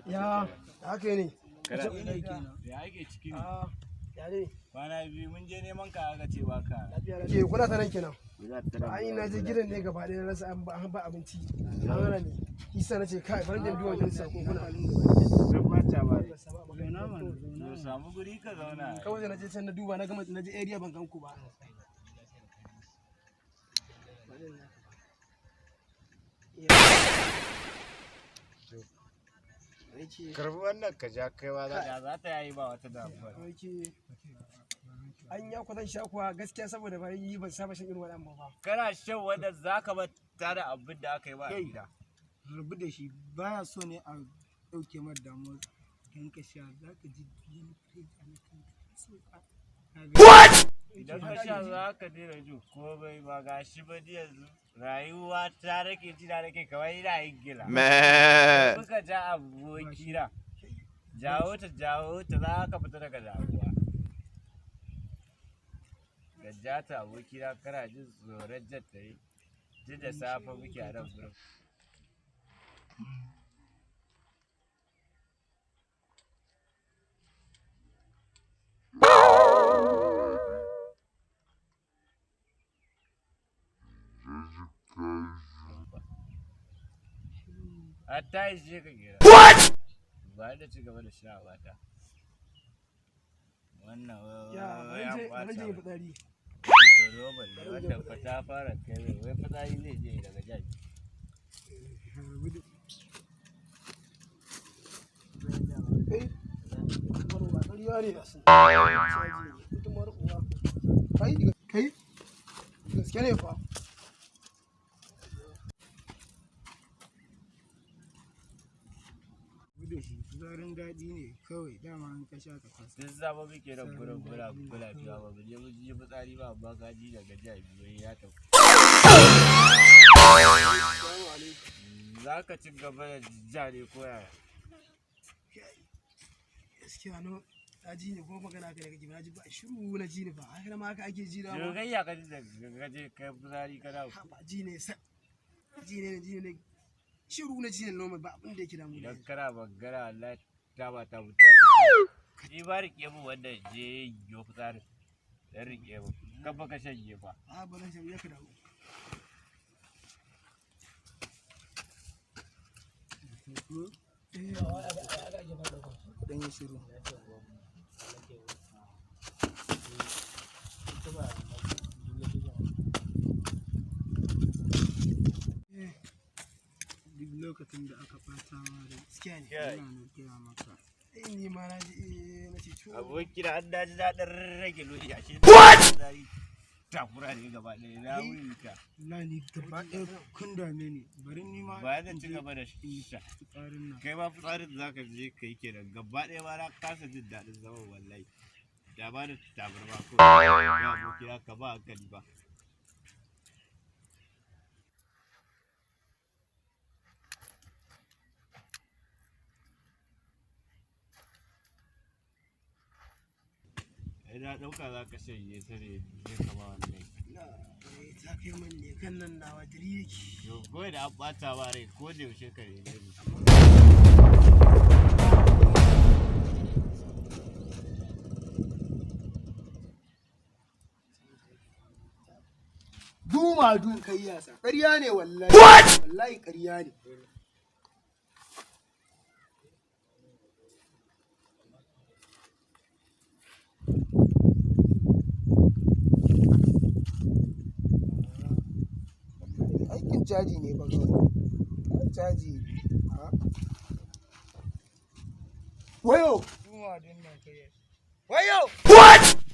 Ya haka ne. Ya ake ciki ne? Ah, ya ne. Kwana biyu mun je neman ka aka ce baka. Ke kuna ta nan kenan. Ai na je gidan ne gaba ɗaya na rasa an ba abinci. An hana ni. Isa na ce kai bari in biyo wajen sako kuna. Tabbata ba. Zauna mana, zauna. To samu guri ka zauna. Kawai da na je can na duba na gama na je area ban gan ku ba. Karbi wannan ka ja kaiwa za ta yayi ba wata damuwa. Okay. An ya ku zan sha kuwa gaskiya saboda bayan yi ban saba shan irin waɗannan ba. Kana shan wanda za ka manta da abin da aka yi ba a Kai. gida. Rabu da shi, baya so ne a ɗauke mar damuwa. Idan ka sha za ka ji wani fresh a kanka. Sauka. What? Idan ka sha za ka daina jin komai ba ga shi ba ni yanzu rayuwa ta nake ji na nake kamar ina yin gila. Muka ja abokina. Jawo ta, jawo ta, za ka fita daga damuwa. Ka ja ta, abokina, kana jin tsoron jan ta yi. Duk da safe muke a nan gurin. Hatta ishe ka gira. Ba da ci gaba da sha ta. Wannan Ya wai bari an je bari ɓata je mai. fitsari. To roban ne wannan fa ta fara kai mai wai fitsari zai je daga jaji. Rabu da Kai. Ba ƙarya ne asu. Caji ne. Mutumar uwa. Kai kai. Gaske ne fa. Rabu da shi, fitsarin daɗi ne kawai dama in ka sha ka fasa. Duk zama muke nan gurin muna muna cewa ba mu je mun ji fitsari ba amma ka ji daga jaji wai ya tafi. Assalamu alaikum. Za ka ci gaba da ja ne ko yaya? Gaskiya no. Na ji ne kuma magana ka da kake na ji ba shiru na ji ne ba haka ma haka ake ji da ma. Jogayya ka ji daga ka je kai fitsari ka dawo. Ba ji ne sa ji ne ji ne shiru na ji ne normal ba abin da yake damu Idan kana magana Allah ta ba ta mutuwa ta. Ni ba rike mu wanda je yo fitsarin. Dan rike mu. Kan baka shanye fa. A ba zan shanye ka dawo. Dan yi shiru. Duk lokacin da aka ɓata ma rai, Gaskiya ne. Kai. ina na gaya maka. Eh ni ma na ji eh na ce to. Abokina an daji daɗin rage lodi a shi. What? Takura ne gaba ɗaya na wuri ka. Wallahi ni gaba ɗaya kun dame ni. Bari ni ma Ba zan ci gaba da shisha. fitsarin nan. Kai ma fitsarin da zaka je ka yi kenan gaba ɗaya ma na kasa jin daɗin zaman wallahi. Da ba da tabarma ko. Ya abokina ka ba hankali ba. Ai na ɗauka za ka shanye ta ne zai kama wannan. Na eh ta kai min ne kan nan nawa diri yake. Yo, ko da an ɓata ba rai ko da yaushe ka neme ni. Duma du kai yasa. Ƙarya ne wallahi. Wallahi ƙarya ne. Aikin caji ne ba kawai. Caji. Ha? Wayo! Duma dun nan kai yasa. Wayo! What?